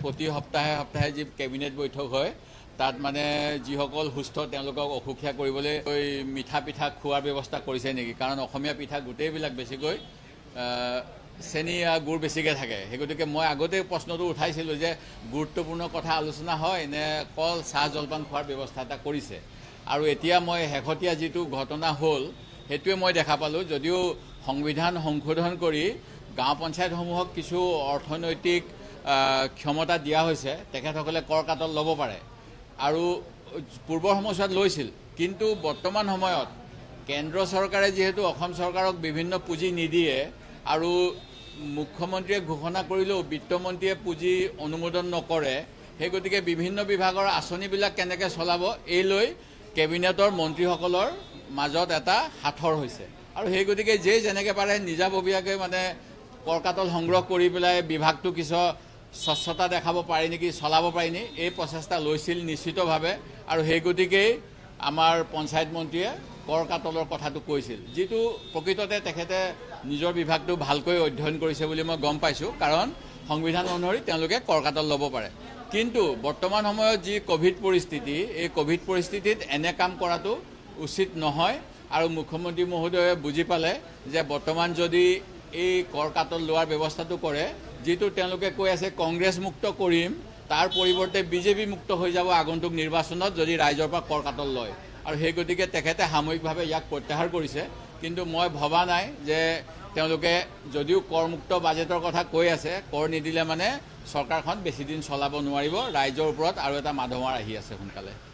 প্ৰতি সপ্তাহে সপ্তাহে যি কেবিনেট বৈঠক হয়, তাত মানে যিসকল সুস্থ তেওঁলোকক অসুখীয়া কৰিবলৈ মিঠা পিঠা খোৱাৰ ব্যৱস্থা কৰিছে নেকি? কাৰণ অসমীয়া পিঠা গোটেইবিলাক বেছিকৈ চেনি আৰু গুৰ বেছিকৈ থাকে। সেই গতিকে মই আগতেই প্ৰশ্নটো উঠাইছিলোঁ যে গুৰুত্বপূৰ্ণ কথা আলোচনা হয় নে কল চাহ জলপান খোৱাৰ ব্যৱস্থা এটা কৰিছে। আৰু এতিয়া মই শেহতীয়া যিটো ঘটনা হ'ল, সেইটোৱে মই দেখা পালোঁ। যদিও সংবিধান সংশোধন কৰি গাঁও পঞ্চায়তসমূহক কিছু অৰ্থনৈতিক ক্ষমতা দিয়া হৈছে, তেখেতসকলে কৰ কাটল ল'ব পাৰে আৰু পূৰ্বৰ সময়ছোৱাত লৈছিল, কিন্তু বৰ্তমান সময়ত কেন্দ্ৰ চৰকাৰে যিহেতু অসম চৰকাৰক বিভিন্ন পুঁজি নিদিয়ে আৰু মুখ্যমন্ত্ৰীয়ে ঘোষণা কৰিলেও বিত্তমন্ত্ৰীয়ে পুঁজি অনুমোদন নকৰে, সেই গতিকে বিভিন্ন বিভাগৰ আঁচনিবিলাক কেনেকৈ চলাব এই লৈ কেবিনেটৰ মন্ত্ৰীসকলৰ মাজত এটা সাঁথৰ হৈছে। আৰু সেই গতিকে যে যেনেকৈ পাৰে নিজাববীয়াকৈ মানে কৰ কাটল সংগ্ৰহ কৰি পেলাই বিভাগটো কিছু স্বচ্ছতা দেখাব পাৰি নেকি, চলাব পাৰি নেকি, এই প্ৰচেষ্টা লৈছিল নিশ্চিতভাৱে। আৰু সেই গতিকেই আমাৰ পঞ্চায়ত মন্ত্ৰীয়ে কৰ কাটলৰ কথাটো কৈছিল, যিটো প্ৰকৃততে তেখেতে নিজৰ বিভাগটো ভালকৈ অধ্যয়ন কৰিছে বুলি মই গম পাইছোঁ। কাৰণ সংবিধান অনুসৰি তেওঁলোকে কৰ কাটল ল'ব পাৰে, কিন্তু বৰ্তমান সময়ত যি ক'ভিড পৰিস্থিতি, এই ক'ভিড পৰিস্থিতিত এনে কাম কৰাটো উচিত নহয়। আৰু মুখ্যমন্ত্ৰী মহোদয়ে বুজি পালে যে বৰ্তমান যদি এই কৰ কাটল লোৱাৰ ব্যৱস্থাটো কৰে, যিটো তেওঁলোকে কৈ আছে কংগ্ৰেছ মুক্ত কৰিম, তাৰ পৰিৱৰ্তে বিজেপি মুক্ত হৈ যাব আগন্তুক নিৰ্বাচনত যদি ৰাইজৰ পৰা কৰ কাটল লয়। আৰু সেই গতিকে তেখেতে সাময়িকভাৱে ইয়াক প্ৰত্যাহাৰ কৰিছে। কিন্তু মই ভবা নাই যে তেওঁলোকে যদিও কৰমুক্ত বাজেটৰ কথা কৈ আছে, কৰ নিদিলে মানে চৰকাৰখন বেছিদিন চলাব নোৱাৰিব। ৰাইজৰ ওপৰত আৰু এটা মাধমাৰ আহি আছে সোনকালে।